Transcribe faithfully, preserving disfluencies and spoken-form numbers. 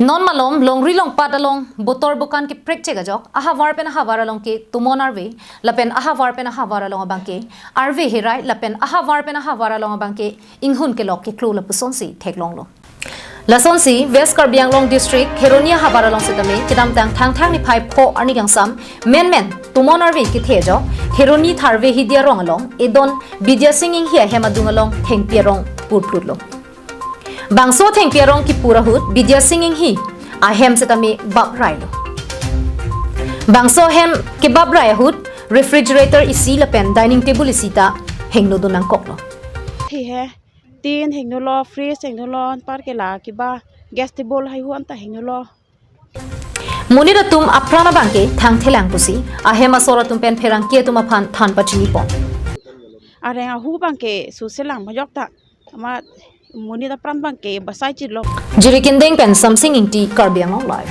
Non malom longri longpat along botor bokan keprek chek ajok ahavar pen ahavar along ke tumon arve lapen ahavar pen ahavar along abang ke arve herai lapen ahavar pen ahavar along abang ke inghun kelok keklo lapusonsi theklonglo. Lasonsi West Karbi Anglong District Kheroni ahavar along setame kedamtang Thangthang niphai pho arni kangsam menmen tumon arve kethe ajok Kheroni Tharve Hidi arong along edon Bidya Sing Enghi ahem adung along thengpi arong purplutlo. Bangso thengpi arong kipur ahut Bidya Sing Enghi ahem setame baprailo. Bangso ahem kebaprai ahut refrigerator isi lapen dining table isi ta hengno dun nangkoklo. Thi he, tin hengno lo, fridge hengno lo, anpar ke la kiba gas table haihu anta hengno lo. Monit atum apran abang ke thangthelang pusi ahem asor atum pen pherangke atum aphan than pachinipon. Areng ahu abang ke suselang majok ta, ama monit apran abang ke basai chilo. Jirikindeng pen Samsing Ingti, Karbi Anglong Live.